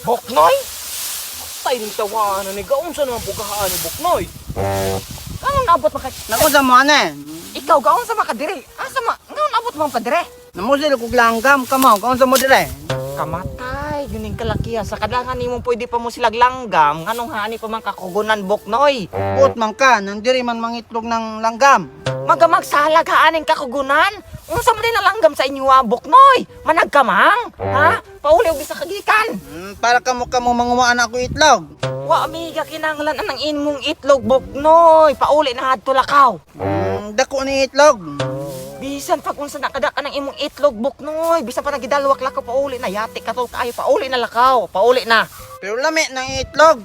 Boknoy? Tay ning tawanan ni gaon sa naman pukahaan ni Boknoy. Anong naabot maka Naku sa mo ane. Ikaw gaon sa makadire. Asa ma ngaon abot man padire? Namusil kog langgam kamo, kaon sa mo dire. Kamatay, yun yung kalakihan. Sa kadangan nimo pwede pa mo silag langgam, nganong hani pa man kakugunan Boknoy. Buot man ka, nandiri man mangitlog ng langgam. Magamagsalag haaning kakugunan. Unsa man din ang langgam sa inyo ah, Boknoy? Managkamang? Ha? Pauli og bisa kagikan. Para kamo kamo mangumaan ako itlog. Wa amiga kinahanglan anang imong itlog Boknoy. Pauli na hadto lakaw. Dako ni itlog. Bisan pag unsa nakadaka ng imong itlog Boknoy, bisan pa nagidalwak lakaw pauli na yati katol kaayo pauli na lakaw, pauli na. Pero lami ng itlog.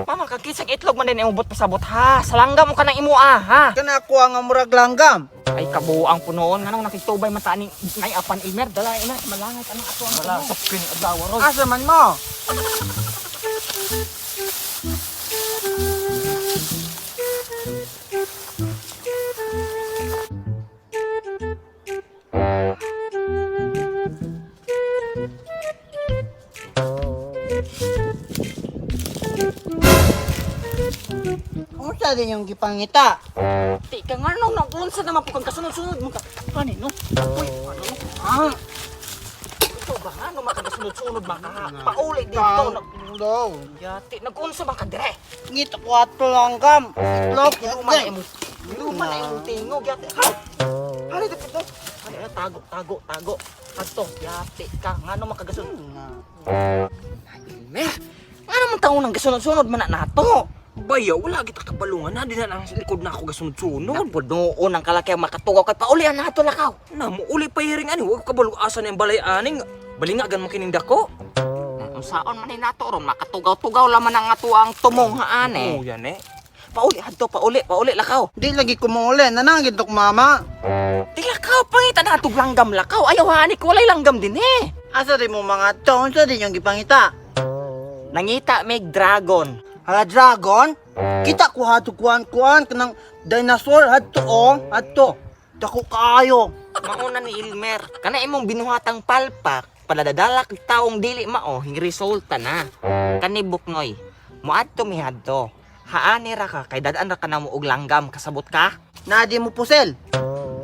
Mama kag kisang itlog man din imong but pasabot ha. Salangga mo ka ng imo ah, ha. Kana ako ang murag langgam. Ay kabuang punoon nganong nakitubay man ta ani nay apan Ilmer dala ina malangit anang ato ang Wala sa kini adlaw ron. Asa man mo? Unsa din yung gipangita? Ti ka nganong nang unsa naman po kang kasunod-sunod mo ka. Ani no? Uy, ano no? Ah, Ito ba ngano makagasunod-sunod maka pauli dito nag No. yati nagunsa man ka dire. Ngita ko ato langgam. Itlog. Luma na imong luma na imong tingog yati. Ha? Hari dito dito. Hari na tago tago tago. Adto yati ka ngano makagasunod. Ilmer. Ngano man taon ang gasunod-sunod man na nato? Baya wala kita kabalungan na din na ang likod na ako gasunod-sunod. Napod noon ang kalaki ang makatugaw kay paulian na ato lakaw. Na mo uli pa hiring ani wa ko kabalo asa na ang balay aning. Balingagan mo kining dako. Unsaon man ni nato ron makatugaw-tugaw laman ang ato ang tumong haan eh. Oh yan eh. Pauli adto pauli pauli lakaw. Di lagi kumuuli, nanangin tok mama. Di lakaw pangita na atog langgam lakaw. Ayaw hani ko walay langgam din eh. Asa din mo mga to, unsa din yung gipangita? Nangita mig dragon. Hala dragon? Kita ko hadto kuan-kuan kanang dinosaur hadto oh, hadto. Dako kaayo. Mauna ni Ilmer. Kana imong binuhatang palpak paladadalak taong dili mao hing resulta na. Kani Buknoy. Moadto mi hadto. Haani ra ka kay dadaan ra ka namo og langgam kasabot ka. Na di mo pusel.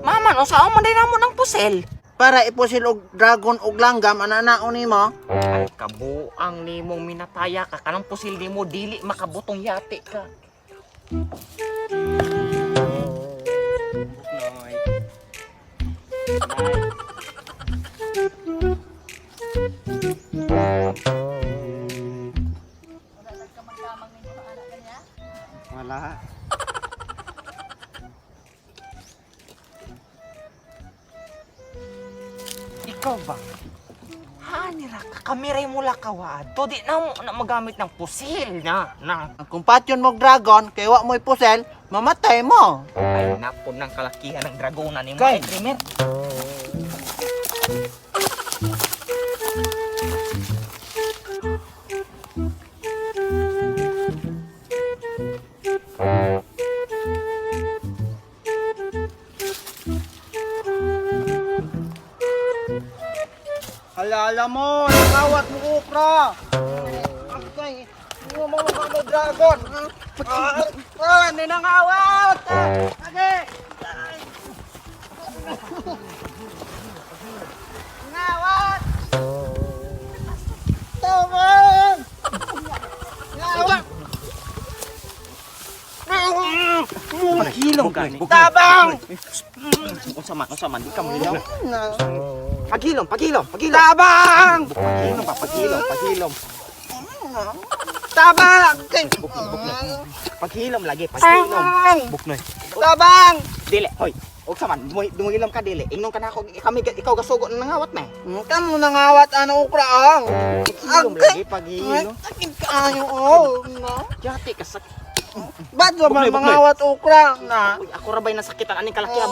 Mama no saon man day namo ng pusel. Para ipusil og dragon og langgam ana-ana nimo. Ay kabuang nimong minataya ka kanang pusil nimo dili makabutong yati ka. Boknoy. Wala. Ikaw ba? Hani ra ka kamiray mo lakaw to di na mo na magamit ng pusil na na. Kung patyon mo og dragon kay wa mo'y pusel, mamatay mo. Ay napon ng kalakihan ng dragona nimo Kay. ay Dreamer. Halala mo, nakawat mo okra. Agay, mo mo mo mo dragon. Ah, ah, ninangawat. Agay. Nangawat. Tawag. Nangawat. Paghilom ka ni. Tabang. Unsa man di ka mohilom. Paghilom, paghilom, paghilom. Tabang. Paghilom pa, paghilom, paghilom. Tabang. Paghilom lagi, paghilom. Tabang. Boknoy. Tabang. Dili, hoy. Og sa man, dumihilom ka dili. Ingnon ka na ako, kami ikaw gasugo na nangawat na eh. Kamu nangawat ano okra ang. Paghilom lagi, paghilom. Sakit kaayo oh. No. Yati ka sa Ba't ba Buknoy, man buknoy. mangawat okra na? Uy, ako ra ba'y nasakitan aning kalakihan.